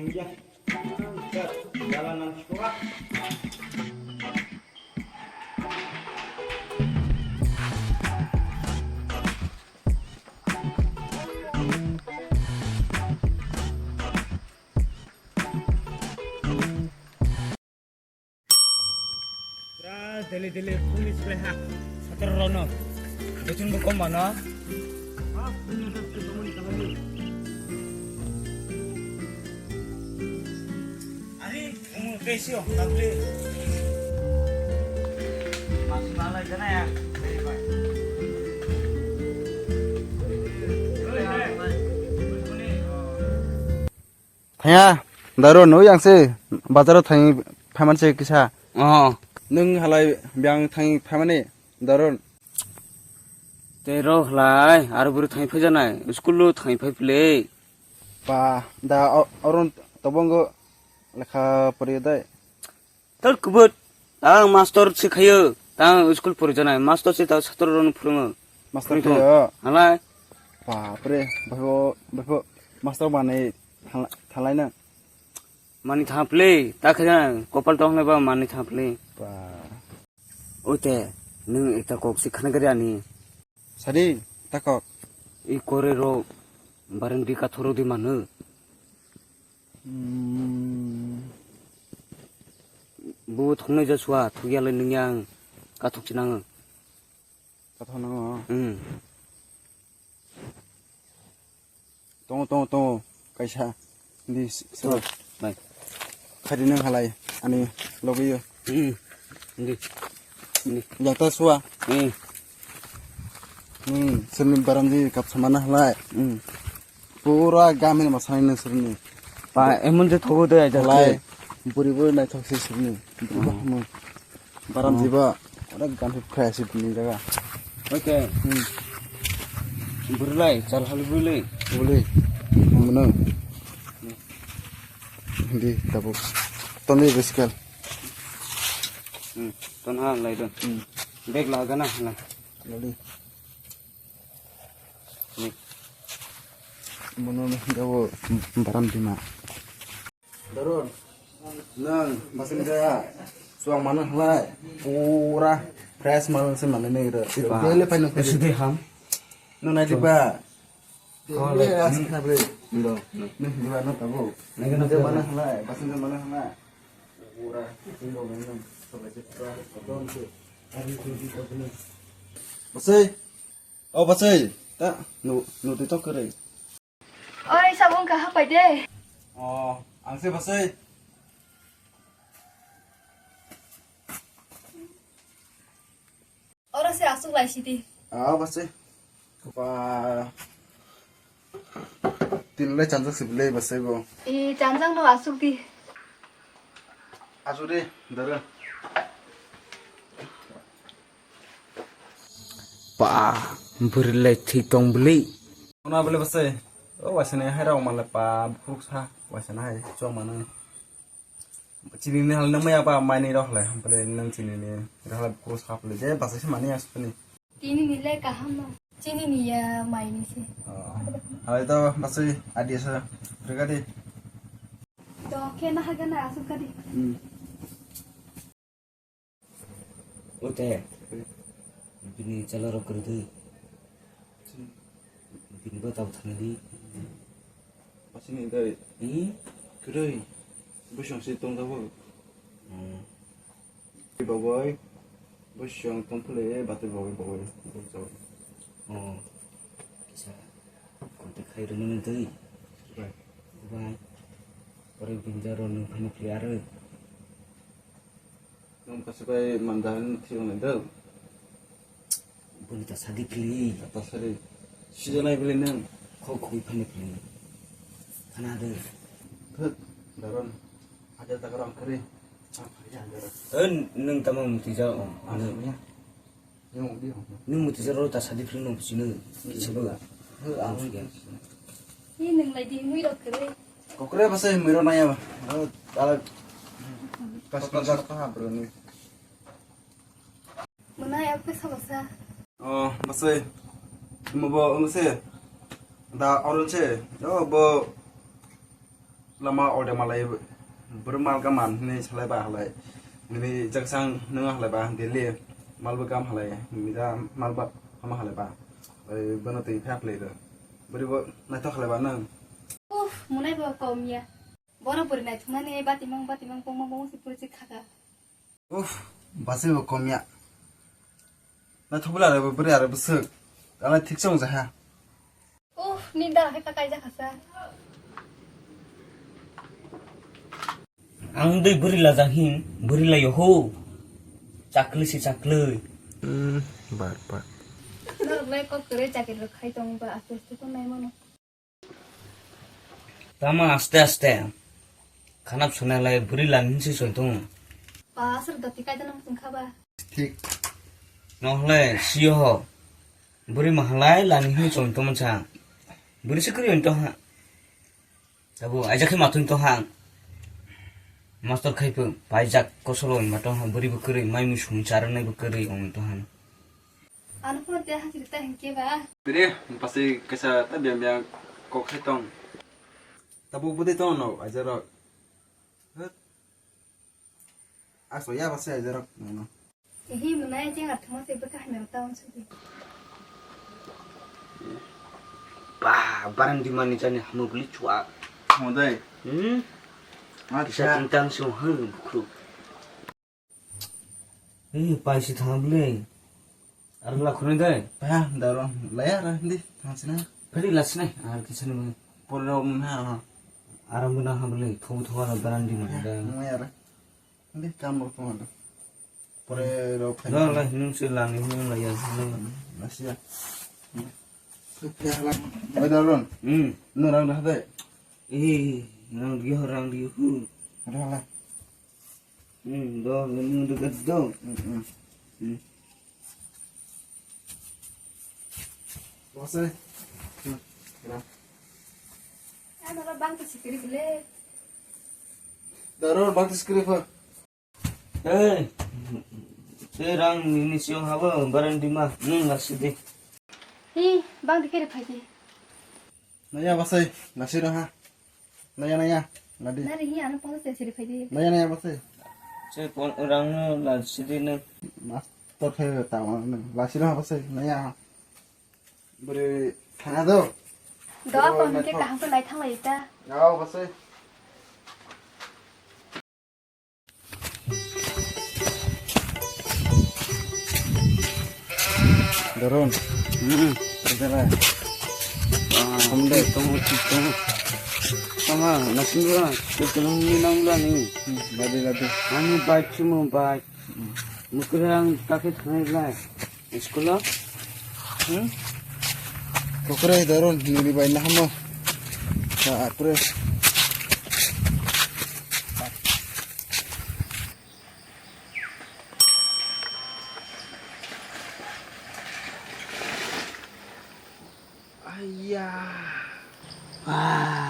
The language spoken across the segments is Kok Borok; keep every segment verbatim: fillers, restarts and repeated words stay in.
Pura deli deli police le ha. Satar rono. Beton bo kom mano. Ari, umur kesio, tabli. Masuk malah jana ya. Bye bye. Thaya, Darun, oi ang se bazaro thangwi phaiman se kisa. Oh. Nwng halai biyang thangwi phaimani, Darun? Tei rok halai, aro bwrwi thangwi phaijaknai, school-o thangwi phai philwi. Ba, da, o-, oron tobongo lekha poriyo dai? Tor kubut, ang master se khayo, tang school porijaknai, master se ta satro rok phurungo. Master khayo? Halai. Bapre, bapho, bapho, master manwi thala-, thalaina. Manwi thaplwi, ta khe jang, kopal tong le ba manwi thaplwi. Ba. Ote, nwng ekta kok se khana gari ani. Sadi, ta kok. I kore ro, bareng di kathoro di manu. Hmm. Bu thongnai ja sua, thugya le nwng yang kathok chinang. Kathok nango. Hmm. Tongo, tongo, tongo. Kaisa. Di s-, sir. Bai. Khadi nang halai. Ani logi yo. Hmm. Di. Di. Jata sua. Hmm. Hmm. Sirni baramji kap samana halai. Hmm. Pura gam hin masani nang sirni. Pa, emon je thogo de, jata. Halai. Buri buri nai thok si sirni. Buri ba Hmm. hamung. Baram Oh. jiba, onek ganthi phai ase bini jaga. Oke. Hmm. Burlai, chal hal burlai. Burlai. Mano. Di tabuk. Toni beskal. Hmm. Ton ha lai don. Hmm. Bag la gana la. Lali. Ni. Mano ni dawo baram dima. Darun, nang, basing jaya, suang mana halai, pura fresh mana se mana ni ira. Ba. Bele pai nang isi de ham. Nang nai di ba. Oh, bele le. Asik na bele. Ndo. Ni di ba no tabo. Nang nang mana halai, basing mana halai. Pura, tinggal nang, sampai se pura, kodon se. Basai, oh basai, ta, nu, nu di tok kere. Oi, sabong ka hapai de. Oh, ang se basai. Oro se asuk lai sidi. Ah, basai. Ba. Tin lai chanjak se bilai basai bo. E, chanjak no asuk di. Asuk de, dara. Pa, bwrwi lai thwi tong bwlwi. Ona bwlwi bwsai. O waisa nai hai rok manlai pa bukruk sa. Waisa nai hai chwng mano. Chini ni hal nang maya pa mai ni rok lai. Bwlwi nang chini ni rok lai bukruk sa bwlwi je bwsai se mani aswk ni. Tini ni le kaham no. Chini ni ya mai ni se. Oh. Hai to bwsai adi sa. Rega di. To khe na haga na aswk ka di. Hmm. Ote. Bini chala rok kwrwi. Bini bo tau thangdi. Asini dai. Hmm? Kwrwi. Bwswng si tong tabuk. Hmm. Bawai. Bwswng tong phule bathai bawai bawai. Oh. Kisa. Contact khai rwmani dui. Bai. Bai. Oro bini jaro nwng phano phli aro. Nwng bwswk bai manda hin thiyok nai do. Bwrwi ta sadi phili. Ta sadi. Sida nai bwlai nwng. Khok khogwi phani phili. Khana de. Thut, daron. Hajar taka rang kari. Ang phari hajar. Eh, nwng tamo muti ja, oh, ang nwng. Sunya. Nwng muti ja. Nwng muti ja ro ta sadi phili nwng sino. Kichabo. He, ang suya. Ni nwng lai di mui rok kare. Kokre bwsai mui rok naya ba. Ala. Kas kas ka ha bro ni. Mwnai, ako khe sabo sa. Oh, bwsai. Omo bo, omo se. Da, oron se. Oh, bo. Lama ode malai buru mal gam man hini salai ba halai. Nini jaksang nung halai ba Delhi mal bu gam halai. Nini da mal ba hama halai ba. Oi, bono twi phak lai do. Buri bo naithok halai ba nang. Uff, munai bo kom ya. Bono buri naithok nani batimang, batimang, bongma, bongma si puri si khaka. Uff, basi bo kom ya. Naithok bula re buri are busuk. Ala thik chong ja ha. Uff, ni da khe kakai ja khasa. Ang dei buri lajak hin, buri layo ho. Chakli si chakli. Hmm, bar, bar. Norok lai kok kwrwi chakri rok khai tong ba aste aste ko nai mano. Tama aste aste. Khanap sunai lai buri lang hin si soi tong. Ba aswk dati kai da nang sing kha ba. Thik. Nohle siyo ho. Buri mahalai lani hin soi tong cha. Buri se kwrwi tong ha. Abo aijak khe matwng tong ha. Master khai pho paijak kosolo wngma tong ha, bwrwi bo kwrwi, mai mui sung charwnai bo kwrwi wngwi tong ha. Ano phone te hakiri ta hinkhe ba. Bini basi kaisa ta biang biang kok khai tong. Tabuk bwdwi tong no aijak rok. Hwt. Aso ya basi aijak rok no. Ehi mwnai jeng athama se bwkha hamya ta on sudi. Ba, barang di mani jani hamu beli chua. Hamu dai. Hmm? Acha. Kisa tintang sung hang bukhru. Eh, paisi thang beli. Ar la khunai dai. Ba, daro. Laya ra hindi. Thang sina. Phadi la sinai. Ar kisa ni. Pura na ha. Aram buna ha beli. Thobu thobu la barang di mani dai. Mo ya ra. Hindi, kam rok tong ada. Pore rok khai. Lo, lo, hinung se lang, hinung la ya, hinung. Asia. Oi, Darun. Hmm. No rang dah deh. Eh, rang dia, rang dia. Hmm. Ada lah. Hmm, do, hinung dekat do. Hmm, hmm. Hmm. Bosai. Hmm. Kira. Ano ba bang ta sikiri bile. Darun, bang ta sikiri pha. Hey, se rang nini siyong habo, barang dima, nung lasi de. Hi, bang dikhe re phaidi. Naya basai, lasi rong ha. Naya, naya, nadi. Nari hi, ano pon se siri phaidi. Naya, naya basai. Se pon rang no lasi de nung. Master phai ta ma nung. Lasi rong ha basai, naya ha. Beri thana do. Do, pon ke kaham ko lai thang lai ta. Gao basai. Dorong. Hmm. Adalah. Ah, hamdai. Tunggu, tunggu. Sama, nasin dua. Kita nunggu nang bulan ni. Hmm, lade, lade. Ani baik cuma baik. Hmm. Mukirang kaki thangai lai. School o? Hmm? Kokre Dorun, nini bai nahamo. Sa apre. Aiya. Ah.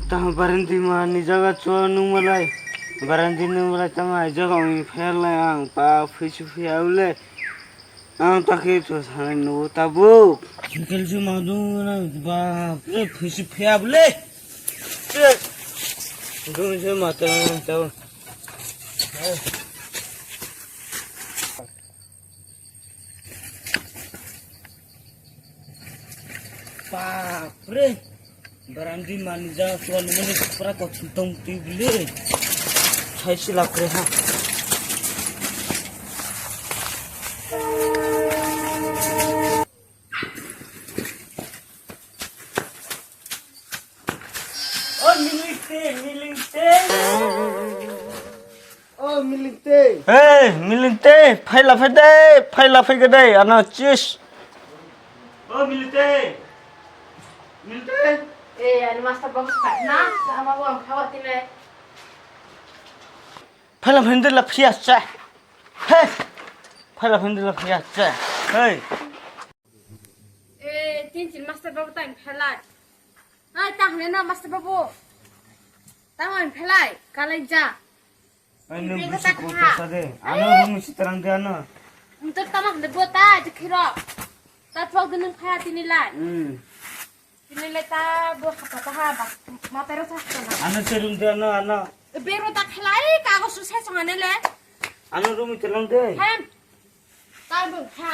Tamo barandi ma ni jaga cho nung malai. Barandi nung malai tamo ai jaga wi pher lai ang pa phi su phi au le. Ang ta khe cho sanai no tabuk. Cycle se ma dung na ba phi su phi au le. Dung se ma ta ta. Bapre, barandi manija suan mani pura kothum tong tibule. Sai sila kre ha. O milingte, milingte. O milingte. Hey, milingte, phaila phai de, phaila phai de, ano chis. O milingte. Milingte. Eh, ano master box khat na, ama bo ang khawa tine. Phaila phai de la phiya cha. Hey. Phaila phai de la phiya cha. Hey. Eh, tin chin master box time phailai. Ai, ta hwnwi na, master babu. Ta hwnwi phelai, kalai ja. Ai, nung bini busu kota sa de. Ano rung si terang de ano. Nto tama hwnwi bo ta, je khiro. Ta thok de nung phaya tini lai. Hmm. Tini le ta bo hata ta ha ba, ma pero sa hata na. Ano se room de ano, ano. Bero ta khlai kago su se song ane le. Ano room ite lang de. Hem. Ta bo ha.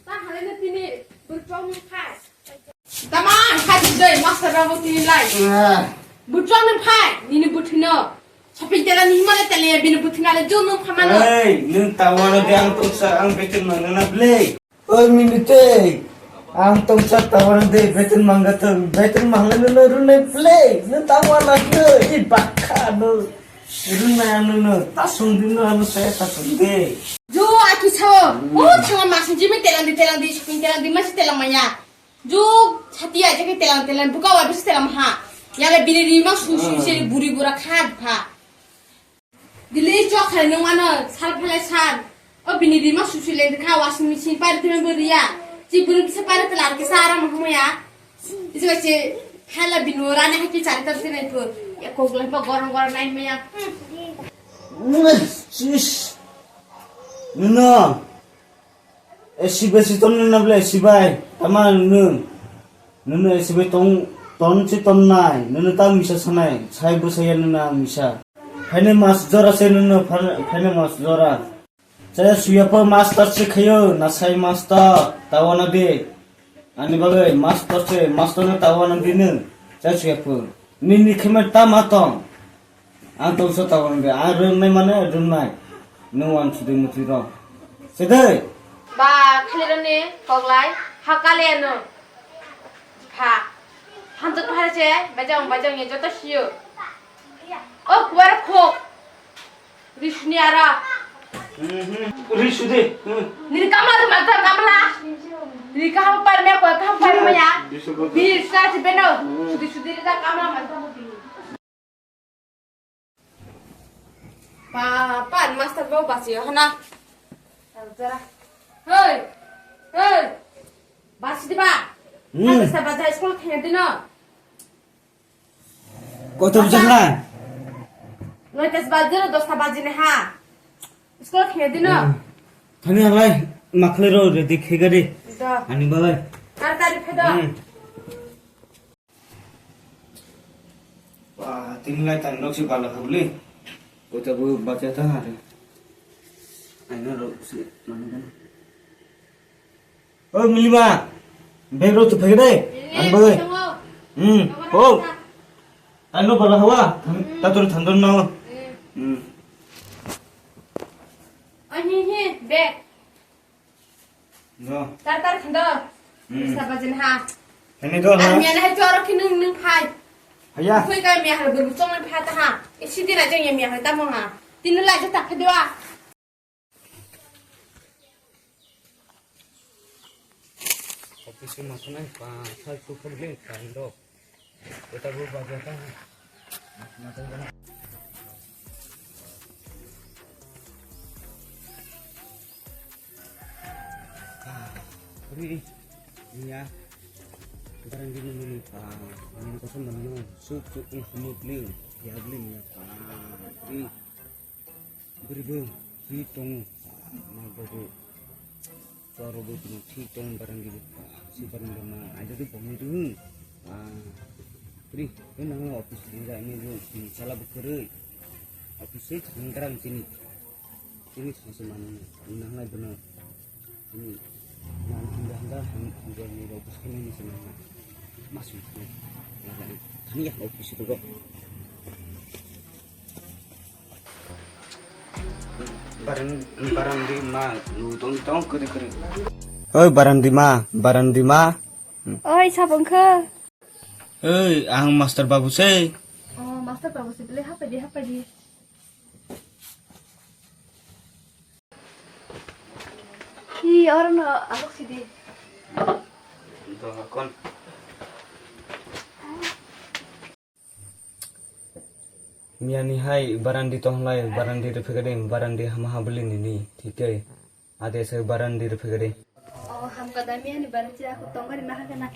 Ta hale ne tini burchong ni khai. Tama khai dei master rabo tini lai. Ah. Burchong ni phai, nini buthino. Shopping tela ni himale tele bini buthina le junu phamano. Ei, nwng tawano de ang tongsa ang beton mangna na ble. Oi minute, ang tongsa tawano de beton mangga tong, beton mangna no no rune ble. Nwng tawano de i bakha no rune ano no tasung din no ano saya tasung de. Jo aki sao, o chama masin jimi telang di telang di shopping telang di masi telang maya. Juk, sati aja ke telang telang, buka wa bisa telang ha. Ya le bini rima su su se buri bura kha pha. Dili chok khai nung ano sal phalai san. O bini rima su su leng kha washing machine par telang buriya. Chi buri bisa par telang ke sara mo mo ya. Isi ba se khala bini rani ha ki chari tar se nai pho. Ya kok lai pa gorong gorong nai me ya. Sis. No. A C bai si ton na ble A C bai. Tama nwng. Nwng A C bai tong ton si ton nai. Nwng ta misa sanai. Sai bo sai nwng na misa. Phaine mas jora se nwng phaine mas jora. Chaya suya pa master se khayo na sai master tawana de. Ani bagwi master se master no tawana de nwng. Chaya suya pa. Nini khema tama tong. Ang tongsa tabang de, ang rwngnai mane rwngnai. Nwng uansukdi mwtwi rw. Sedai. Ba, khalirani koklai, ha kaliano. Pha. Hantuk phare se, bajang, bajang ye joto siyo. O kuwar khok. Risuni ara. Mhm. Risudi. Hmm. Nini kamla tu mata kamla. Nini kaham par me ko kaham par me ya. Risudi. Bi sa si beno. Hmm. Sudi sudi rida kamla mata. Pa, pa, master bo basi hana. Jara. Hei, hei. Basi diba? Hmm. Hada sa baja school thengya dino. Kota bujak na? Noita baje, dosta baje ne ha. School thengya dino. Hmm. Thani halai makhle ro ready khega de. Do. Ani balai. Tar tari phedo. Hmm. Ba, tini lai tang nok si bala kha bli. Kota bu bacha ta hari. Aina ro si mana kan. O Milima, bag ro tu phege dai. Ani bagai. Hmm. O. Ano bala hawa. Tatur thandon na. Hmm. Ani he bag. No. Tar tar khando. Hmm. Sa bajin ha. Hene do na. Ami ana hai choro ki nung nung phai. Haya. Khui ka mi ha bul chong phai ta ha. Isi dina jeng mi ha ta mo ha. Tin la jata phai dwa. Office ma khna pa sal tu kham le kan do. Kota bu baja ta. Ri, ya. Barang di mana ni pa? Ini kosong mana? Suk suk ni semut ni. Ya beli ni pa. Ri. Beri beri. Ri tong. Ma bagu. Chwrwbo chwng thwi tong barang di, si barang di ma, aida di bongni di hwn. Ah, pri, e nang office thang ja, ini bu, hmm, sala bu kwrwi. Office se thang garang chini. Chini thang se mano, nang lai bono. Chini, nang hingga hingga, hingga hingga office kene ni se nang. Masuk. Thani ya office itu kok. Baran, barandi ma, lu tong tong kere kere. Oi, barandi ma, barandi ma. Oi, sabong khe. Oi, ang master babu se. Oh, master babu se, bele hapai di, hapai di. Hi, oro no, alok si di. Dohakon. Miyani hai barandi tonglai, barandi rwphikadi, barandi hama habli nini, thikhe ade se barandi rwphikadi. Oh, hamkada miyani barandi ako tongari nahagana.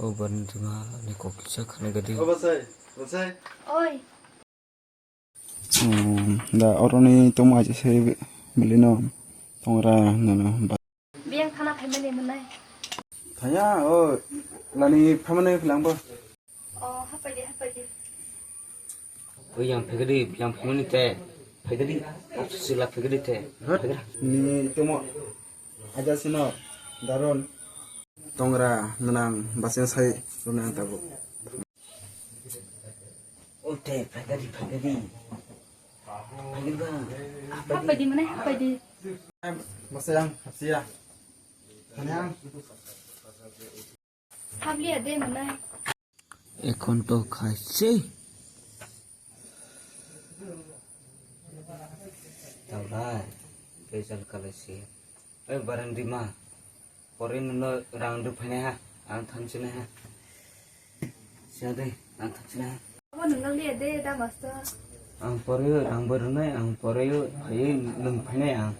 O barandi ma ni kok kisa khana gadi. O basai. Rosai. Oi. Hmm, da oroni tongma aje se belino tongra nono ba. Biyang thana phaimani mwnai. Thaya, o lani phaimani philangbo. O, hapaidi, hapaidi. Oi, yang phegadi, yang phaimani te. Phegadi, sila phegadi te. Phegadi. Ni tomo aja sino daron. Tongra nang basing sai runa tabuk. Ute, phagari, phagari. Phagari ba. Hapaidi mane, hapaidi. Basayang, hapsiya. Kanyang. Habliya de mane. Ekhon to khaise. Tawlai, kejal kalaisi. Oi, barang dima. Pore nono rang rw phainai ha, ang thansinai ha. Siya de, ang thansinai ha. Abo nwngnang liya de, da master. Ang pore rang bo rwnai, ang pore phaiwi nwng phainai ang.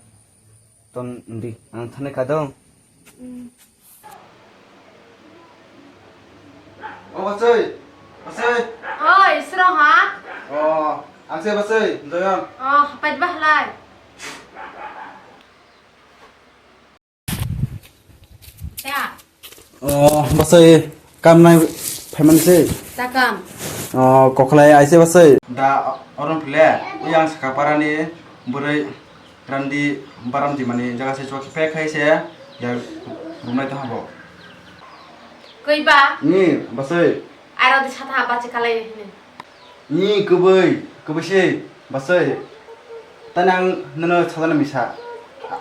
Ton di, ang thanai ka dong. Hmm. O bachai, bachai. Oi, srong ha? O, ang se bachai, doyang. O, hapai ba halai. Ya. O, bachai, kam nai phaiman se. Ta kam. O, kokhlai aise bachai. Da orom phile, yang saka parani bwrwi randi baram di mani jaga se chok pek khai se ya rumnai ta habo. Koi ba? Ni bachai. Aro di satha bachi kalai hini. Ni kubui, kubui se, bachai. Tani ang nono sajana misa.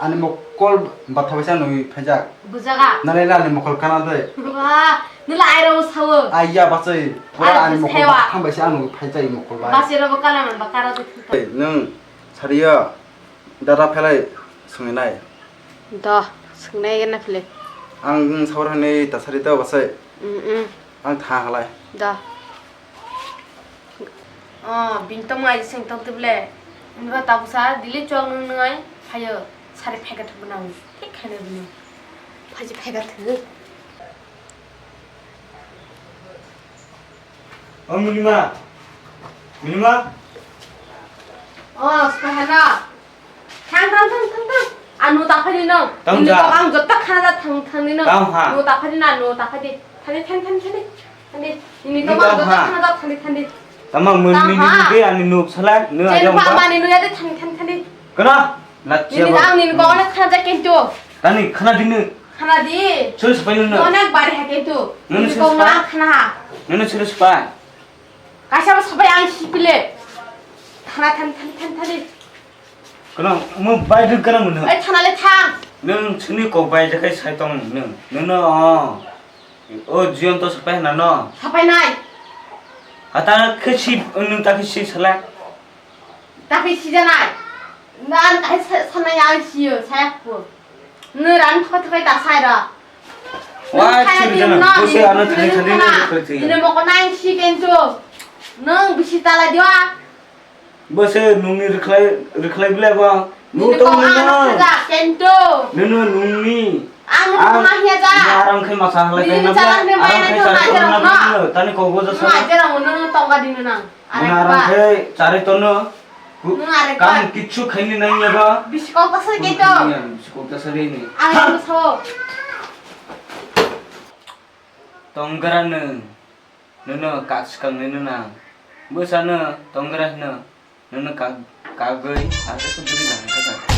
Ani mokol batha baisa nui phaijak. Bujaga. Nani la ani mokol kana dai. Wah, nula airo sawo. Aiya bachai. Pura ani mokol batha baisa ang nui phaijak mokol bai. Basi robo kala man bakara de. Nung sariya dada phelai sunginai. Da, sunginai gana phele. Ang nung sawar hani tasari tau bachai. Mm, mm. Ang tha halai. Da. Oh, bini tongma aji seng tong tibile. Ini ba tabusa dili chong nung nungai hayo sari phega thuk nang. Thik khaina bini. Phaji phega thuk. Oh, Milima. Milima. Oh, spahana. Thang, thang, thang, thang, thang. Anu ta phai di nang. Tang ja. Ini kok ang jotta khana da thang, thang di nang. Tang ha. Nu ta phai di na, nu ta phai di. Thang di, thang, thang, thang di. Thang di. Ini kok ang jotta khana da thang di, thang di. Tama mun ni ni ke ani nuk salak, nu aja pa. Jen pa mani nu ya de thang, thang, thang di. Kana? Lachia. Ini ang ini kok na khana da kento. Tani khana di nu. Khana di. Sul sepai nu. Onek bari ha kento. Ini kok na khana ha. Nu nu sul sepai. Kaisa ba sabai ang sipile. Thana thani thani thani thani. Kono mo bai dun kana mano. Ai thana le thang. Nung chini kok bai jakai sai tong nung. Nung no. O jion to sapai na no. Sapai nai. Hata khe si nung ta khe si sala. Tapi sijanai. Nan kai sa-, sanai ang siyo, saya ku. Nang ran thok thok ta sai ra. Wah, churi jana. Bose ano thani thani na khoi thai. Ini moko nang si kencho. Nang bisi tala dia. Bose nungni rikhlai, rikhlai bile ba. Nu tong na. Kencho. Nunu nungni. Ang nung ma hiya ja. Aram khai masa halai kai na. Aram khai sa na. Tani kok bo ja sa. Ma jera nunu tong ga dinu nang. Nung aram khai chari tono. Nung aram kam kichu khaini nang ya ba. Bisi kok ta sari kento. Bisi kok ta sari ni. Ang so. Tonggra nung. Nunu kak skang ni nuna. Bwsa no tonggra hino. Nunu kak, kagwi. Asa sudri nang kaka.